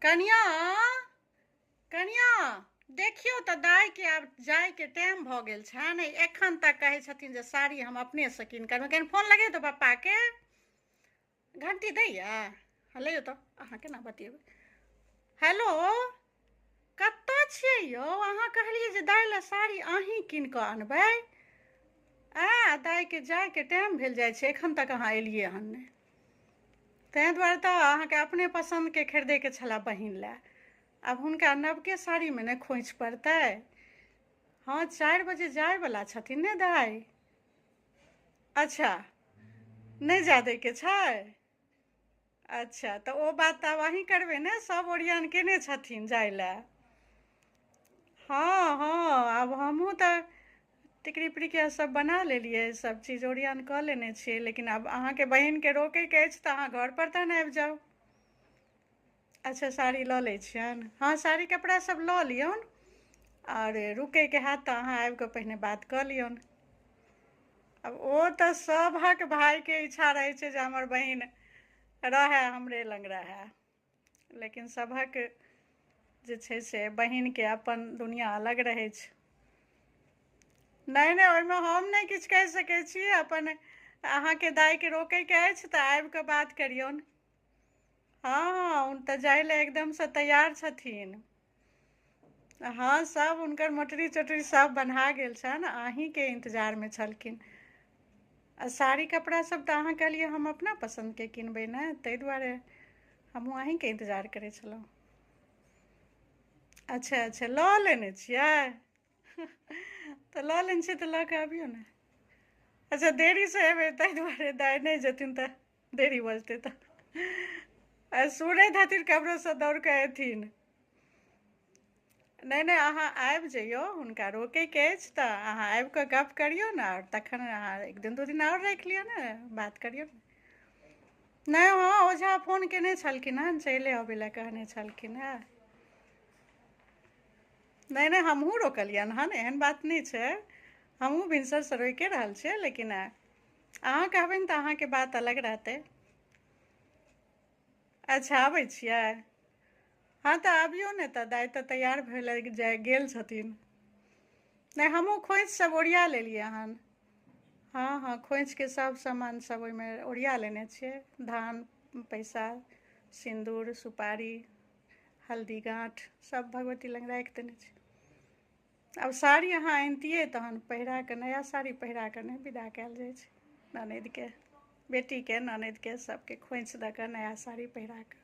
कनिया, कनिया, देखियौ तऽ दाइके आब जाइके टाइम भऽ गेल छनि। एखन तक कहै छथिन जे साड़ी हम अपनेसँ कीन कऽ कनि फोन लगेबै तऽ पप्पाके घंटी दैया। हँ, लैयौ तऽ अहाँ केना बतियेबै? हेलो, कतऽ छियै यौ अहाँ? कहलियै जे दाइ लए साड़ी अहीँ कीन कऽ अनबै। आ दाइके जाइके टाइम भेल जाइ छै, एखन तक अहाँ एलियै हन नहि। ताहि दुआरे तऽ अहाँके अपने पसन्दके खरीदैके छलए बहिन लए। आब हुनका नवके साड़ीमे ने खोँइछ पड़तै। हँ, 4 बजे जायवला छथिन ने दाइ। अच्छा, नहि जाय दैके छै। अच्छा, तऽ ओ बात तऽ आब अहीँ करबै ने। सभ ओरियान केने छथिन जाय लए। हँ हँ, आब हमहूँ तऽ टिकरी पिरिकिया सब बना लेलियै, सब चीज ओरियान कऽ लेने छियै, लेकिन आब अहाँके बहिनके रोकैके अछि तऽ अहाँ घर पर तहन आबि जाउ। अच्छा, साड़ी लऽ लै छियनि। हँ, साड़ी कपड़ा सब लऽ लियौन। आओर रुकैके हैत तऽ अहाँ आबि कऽ पहिने बात कऽ लियौन। आब ओ तऽ सभक भायके इच्छा रहै छै जे हमर बहिन रहए, हमरे लग रहए, लेकिन सभक जे छै से बहिनके अपन दुनिआँ अलग रहै छै। नहि नहि, ओहिमे हम नहि किछु कहि सकै छी। अपन अहाँके दाइके रोकैके अछि तऽ आबि कऽ बात करियौन। हँ हँ, ओ तऽ जाय लए एकदमसँ तैयार छथिन। हँ, सब हुनकर मोटरी चोटरी सब बन्हा गेल छनि, अहीँके इन्तजारमे छलखिन। आ साड़ी कपड़ा सब तऽ अहाँ कहलियै हम अपना पसन्दके किनबै ने, ताहि दुआरे हमहूँ अहीँके इन्तजार करै छलहुँ। अच्छा अच्छा, लऽ लेने छियै। तऽ लऽ लेने छियै तऽ लऽ कऽ अबियौ ने। अच्छा, देरीसँ एबै ताहि दुआरे दाइ नहि जेथिन तऽ देरी भऽ जेतै। तऽ आ सुनैत हेथिन कमरोसँ दौड़ कऽ एथिन। नहि नहि, अहाँ आबि जइयौ। हुनका रोकैके अछि तऽ अहाँ आबि कऽ गप्प करियौ ने। आओर तखन अहाँ एक दिन 2 दिन आओर राखि लियौ ने, बात करियौ ने। नहि, हँ, ओझा फोन केने छलखिन हँ, चलि अबै लए कहने छलखिन हेँ। नहि नहि, हमहूँ रोकलियनि हन, एहन बात नहि छै। हमहूँ भिनसरसँ रोकिए रहल छियै, लेकिन अहाँ कहबनि तऽ अहाँके बात अलग रहतै। अच्छा, आबै छियै। हँ, तऽ आबियौ ने तऽ। दाइ तऽ तैयार भेल जाय गेल छथिन। नहि, हमहूँ खोँइछ सब ओरिया लेलियै हन। हँ हँ, खोँइछके सब सामान सब ओहिमे ओरिया लेने छियै। धान, पैसा, सिन्दूर, सुपारी, हल्दी, गाँठ सब भगवती लग राखि देने छी। आब साड़ी अहाँ अनितियै तहन पहिरा कऽ, नया साड़ी पहिरा कऽ नहि विदा कयल जाइ छै ननदिके, बेटीके, ननदिके, सबके खोँइछ दऽ कऽ, नया साड़ी पहिरा कऽ।